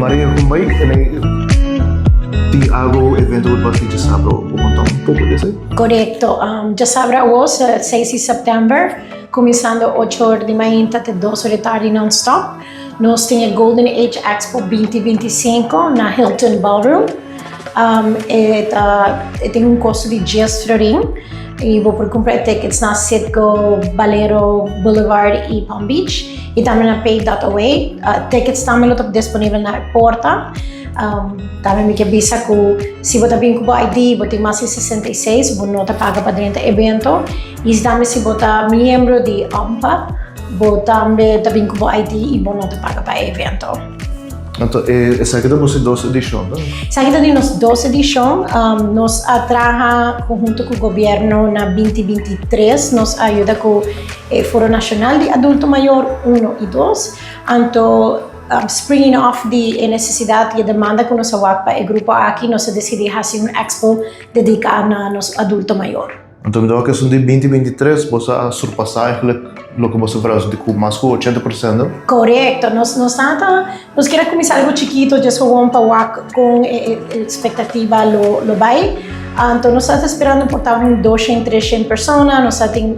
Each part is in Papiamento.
Maria Kumbay, tin algo evento ku pasa djasabra bo konta un poko di esei? Korekto. Djasabra awor, 6 di sèptèmber, kuminsando 8 or di mainta te 2 or di tardi non-stop, nos tin e Golden Age Expo 2025 na Hilton Ballroom. E ta e tin un kosto di 10 florin i bo por kumpra e tickets na Citgo, Valero Boulevard i Palm Beach i tambe na pay.away. Tickets tambe lo ta disponibel na e porta. Tambe mi ke bisa ku si bo ta bin ku bo ID, bo tin mas di 66, bo no ta paga pa drenta evento. I tambe si bo ta miembro di AMPA, bo tambe ta bin ku bo ID i bo no ta paga pa e evento. Anto esaki ta boso dos edishon, no? Esaki ta di nos dos edishon. Nos a traha huntu ku gobièrnu na 2023. Nos a yuda ku e Foro Nashonal di Adulto Mayor uno i dos. Anto springing off di e nesesidat i e demanda ku nos a wak pa e grupo aki, nos a disidí hasi un expo dediká na nos adulto mayor. Anto mi ta wak esun di 2023 boso a surpasá eigenlijk loke boso verwacht di ku mas ku 80%. Korekto, nos ta nos kier a kuminsá algu chikito djes gewoon pa wak kon e ekspektativa lo bai. Anto nos ta sperando por ta un 200, 300 persona, nos ta tin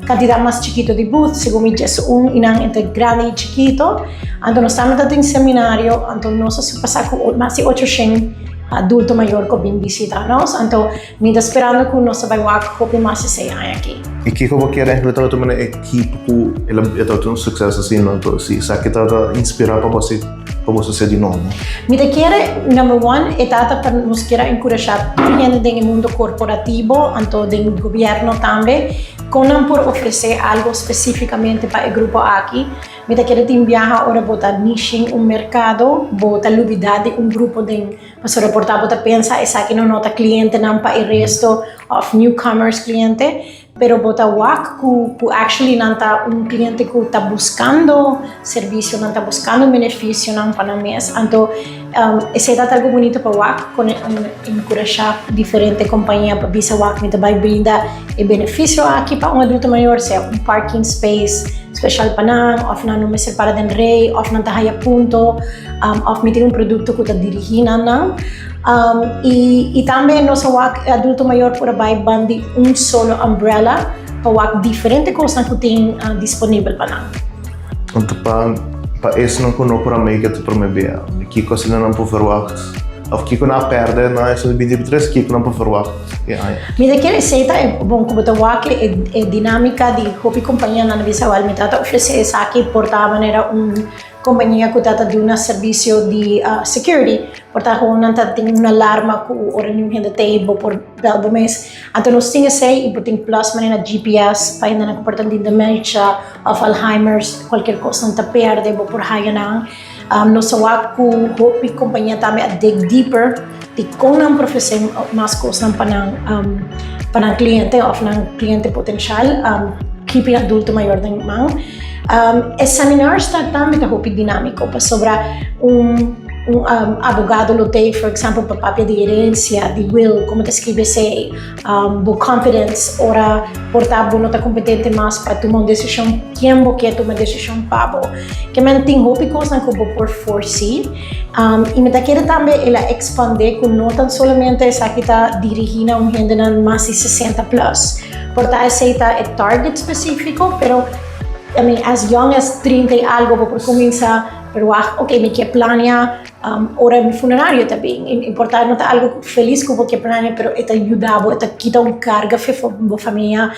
kantidat mas chikito di booth, segun mi 11 i nan entre grandi i chikito. Anto nos tambe ta tin seminario, anto nos a surpasá ku mas di 800 adulto mayor ku a bin bisita nos. Anto mi ta sperando ku nos ta bai wak hopi mas esei aña aki. I kiko bo kier eigenlijk tabata mane ekipo ku el a tabata un sukses asina anto si esaki tabata inspirá pa bo hasi pa boso hasié di nobo? Mi ta kere number one e tata pa nos kier a enkurashá tur hende den e mundo korporativo anto den gobièrnu tambe kon nan por ofresé algo spesífikamente pa e grupo aki. Mi ta kere tin biaha ora bo ta nishing un merkado bo ta lubidá di un grupo den. Pasobra por ta bo ta pensa esaki no no ta clientenan pa e resto of newcomers cliente, pero bo ta wak cu cu actually nan ta un cliente cu ta buscando servicio, nan ta buscando beneficionan pa nan mes. Anto esey ta algo bunito pa wak con encurasha diferente compania pa bisa wak mi ta bay brinda e beneficio aki pa un adulto mayor, sea un parking space special pa nan of nan no mester para den rey of nan ta haya punto. Of mi tin un produkto ku ta dirigí na nan. I tambe nos a wak e adulto mayor por a bai ban di un solo umbrella pa wak diferente kosnan ku tin disponibel pa nan. Anto pa esnan ku no por a make it promé bia, kiko asina nan por verwagt? Of kiko nan a pèrdè na esun di 2023, kiko nan por verwagt e aña? Mi ta kere esei ta e bon ku bo ta wak e dinámika di hopi kompanianan a bisa wèl mi ta ta ofresé esaki por ta manera un Kompania ku ta ta duna servisio di security por ta gewoon nan ta tin un alarma ku ora niun hende ta ei bo por bel bo mes. Anto nos tin esei i bo tin plus manera GPS pa hendenan ku por ta tin dementia of Alzheimer's kualkier kos nan ta perde bo por haya nan. Nos a wak ku hopi kompania tambe a dig deeper di kon nan por ofrese mas kosnan pa nan pa nan kliente of nan kliente potenshal keeping adulto mayor den man. E seminars ta tambe ta hopi dinámiko pasobra un un abogado lo tei for example pa papia di herensia, di will, komo ta skribi esei, bo confidence ora por ta bo no ta kompetente mas pa tuma un desishon, ken bo ke tuma desishon pa bo. Ke men tin hopi kosnan ku bo por foresee i mi ta kere tambe el a ekspandé ku no tan solamente esaki ta dirigí na un hendenan mas di 60 plus. Por ta esei ta e target spesífiko, pero I mean as young as 30 i algo bo por kuminsá verwagt, ok mi ke plania ora mi funerario ta bin. I por ta no ta algo felis ku bo ke plania pero e ta yuda bo, e ta kita un karga fe bo famia,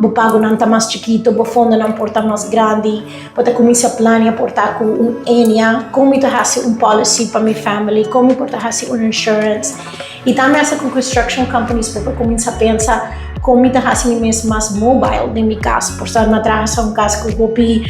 bo pagonan ta mas chikito, bo fondonan por ta mas grandi, bo ta kuminsá plania por ta ku un enia, kon mi ta hasi un policy pa mi family, kon mi por ta hasi un insurance. I tambe hasta ku construction companies bo por kuminsá pensa kon mi ta hasi mi mes mas mobile den mi kas. Por sa mi a traha sa un kas ku hopi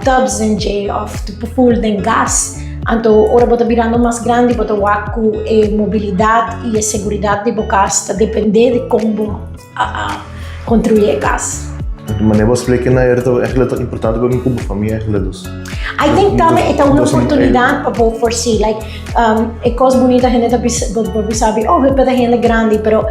tubs den dje òf full den gas. Anto ora bo ta birando mas grandi bo ta wak ku e mobilidat i e seguridat di bo kas ta dependé di kon bo a construí e kas. Di manera bo splika na er ta eigenlijk ta importante pa mi ku bo famia eigenlijk dus. I think tambe e ta un oportunidad pa bo foresee like e kos bunita hende ta bisa bo por bisa oh bo ta hende grandi pero.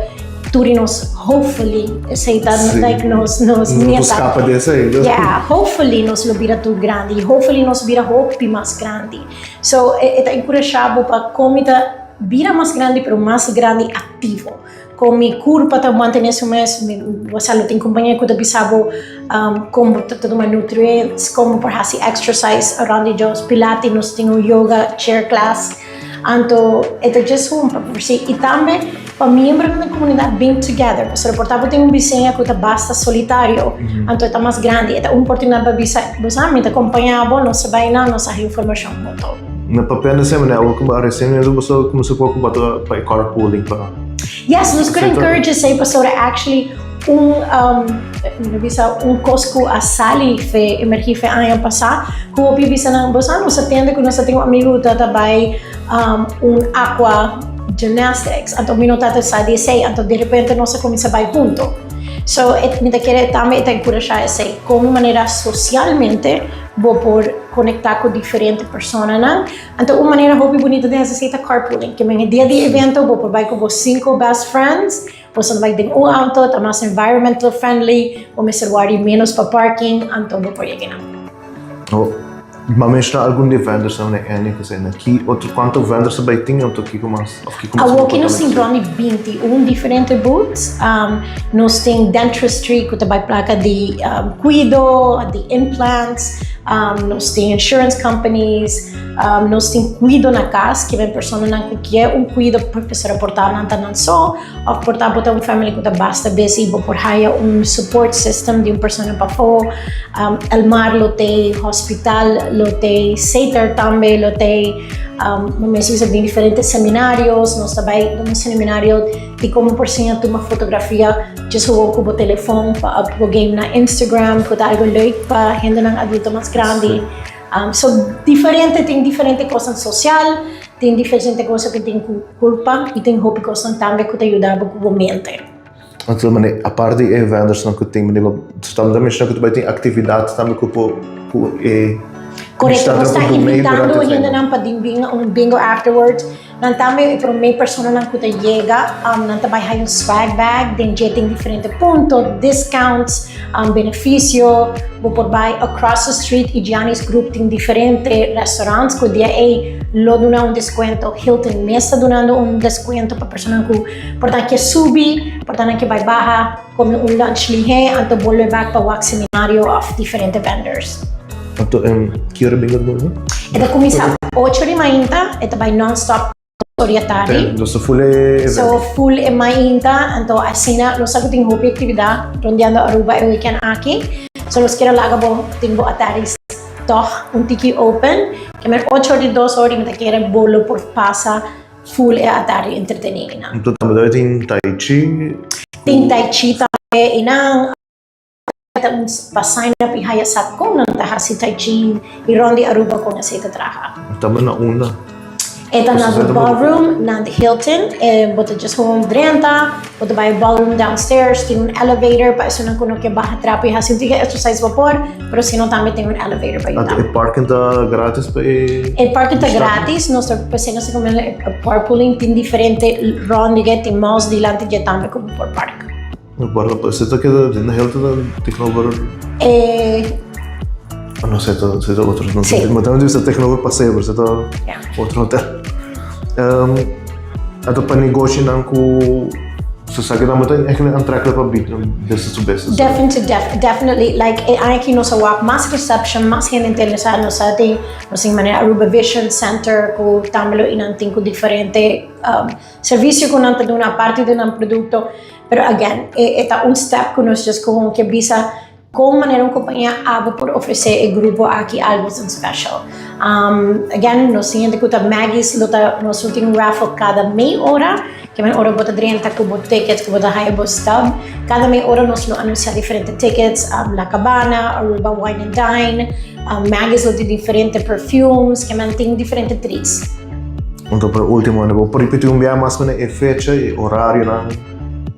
Tur nos, hopefully, esey ta like nos No meta. Scapa di esey. Yeah, hopefully nos lo bira tur grandi. Hopefully nos bira hopi mas grandi. So, e ta encurasha bo pa con ta bira mas grandi, pero mas grandi activo. Con mi curpa ta mantene su mes, bo sa tin compania cu ta bisa bo con bo ta tuma nutrients, con bo por haci exercise around the house, pilates, nos tin un yoga chair class. Anto, e ta just un pa si y tambe pa miembro di comunidad being together. Pasobra por ta bo tin un bisiña cu ta basta solitario, anto ta mas grandi. E ta un oportunidad pa bisa, bo sa, mi ta acompaña bo, nos ta bay na, nos ta informacion hunto. Na papel na semana, eu como recém mesmo você começou a ocupar pa carpooling pa. Yes, nos kier encourage esey pasobra actually mi bisa un cos cu a sali fe emergi fe aña pasa, cu hopi bisa nan, bo sa, nos a tende cu nos tin un amigo cu ta bay un aqua gymnastics, anto mi no tata sa di esey, anto di repente nos a cuminsa bay hunto. So, mi ta kere tambe ta encurasha esey, como manera socialmente bo por conecta cu diferente personanan. Anto un manera hopi bunita di haci esey ta carpooling, cu men dia di evento bo por bay cu bo cinco best friends, bo bay den un auto, ta mas environmental friendly, bo mester worry menos pa parking, anto bo por yega. Oh, mas menciona algun di vendors na ene cu esey aki otro cuanto vendors bay tin, anto kico mas of kico mas? Awo nos tin rond di 21 diferente booths. Nos tin dentistry cu ta bay papia di cuido, di implants, nos tin insurance companies, nos tin cuido na cas, cu bin personanan cu kier un cuido pa por ta nan ta nan so, of por ta bo ta un family cu ta basta busy, bo por haya un support system di un persona pafo. Elmar lo tin, hospital lo tin, Sater tambe lo tin, nos tin diferente seminario, nos tambe tin un seminario di con por siña tuma fotografia just gewoon cu e telefon pa up game na Instagram, cu ta algo leuk pa hende adulto mas grandi. So diferente, tin diferente cos social, tin diferente cos cu tin curpa y tin hopi cos tambe cu ta yuda cu mente. Anto, mane, aparte di vendors nan cu tin, mane, tambe menciona cu tin actividad tambe cu e Correcto, nos ta invitando hendenan pa bin un bingo afterwards. Nan tambe prome personanan cu ta yega, nan ta bay haya un swag bag, den dje tin diferente punto, discounts, beneficio, bo por bay across the street y Gianni's Group tin diferente restaurants cu dia ey lo duna un descuento. Hilton mes ta dunando un descuento pa persona cu por ta kier subi, por ta kier bay baha, come un lunch lihe, anto bolbe back pa wak seminario of diferente vendors. Anto, ki ora bingo ta? E ta cuminsa 8 di mainta, e ta bay non-stop or di atardi. So full event. So full e mainta, anto asina nos sa tin hopi actividad rondeando Aruba e weekend aki. So nos kier laga bo tin bo atardi toch un tiki open. Kemen 8 or di 2 or di mi ta kere bo lo por pasa full e atardi entreteni na. Anto tambe tin tai chi. Tin tai chi tambe einan pa sign up y haya sa con nan ta hasi tai chi y rond di Aruba con esey ta traha. Tambe na unda? E ta na the ballroom na the Hilton. Bo ta just gewoon drenta, bo ta bay ballroom downstairs, tin un elevator pa esunnan cu no kier baha trapi hasi un tiki exercise bo por, pero si no tambe tin un elevator pa yuda. E parking ta gratis pa e E parking ta gratis, nos ta p'esey nos ta recomienda e carpooling, tin diferente rond di tin malls dilanti dje tambe cu bo por park. Guarda, esey ta keda den Hilton tegenover Oh, no, esey ta otro. No, Si. Maar tambe ta tegenover Paseo, pero esey ta otro hotel. Anto pa negoshinan cu so sa cu nan ta eigenlijk aantrekkelijk pa business to business. Definitely, definitely. Like, aki nos a wak mas reception, mas hende interesa, nos tin manera Aruba Vision Center, cu tambe lo einan tin cu diferente servicio cu nan ta duna aparte di nan producto. Pero again, e ta un step cu nos just gewoon kier bisa con manera un compania abo por ofrece e grupo aki algo special. Again, nos tin cu ta Maggie's, lo ta, nos tin un raffle cada mei ora, kemen ora bo ta drenta cu bo tickets, cu bo ta haya bo stub. Cada mei ora nos lo anuncia diferente tickets, La Cabana, Aruba Wine and Dine, Maggie's lo tin diferente perfumes, kemen tin diferente treats. Anto, por ultimo, bo por ripiti un biaha mas e fecha y horario nan,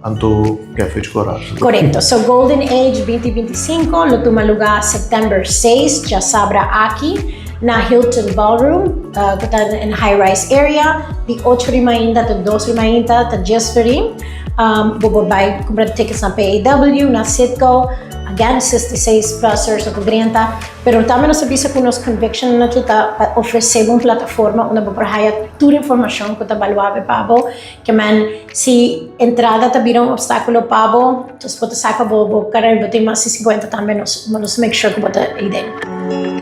anto e fecha cu horario. Correcto. So Golden Age 2025 lo tuma lugar September 6, diasabra aki, na Hilton Ballroom, cu ta in high-rise area, di 8 di mainta te 2 di mainta, te 10 di. Bo por bai kumpra tickets na PAW, na Citgo, again, 66 plus of 30, pero tambe nos a bisa ku nos conviction na ta pa ofresé un plataforma unda bo por haya tur informashon ku ta valuabel pa bo, ke men si entrada ta bira un opstákulo pa bo, anto bo ta saka bo, bo kara bo tin mas di 50 tambe nos make sure ku bo ta ei den.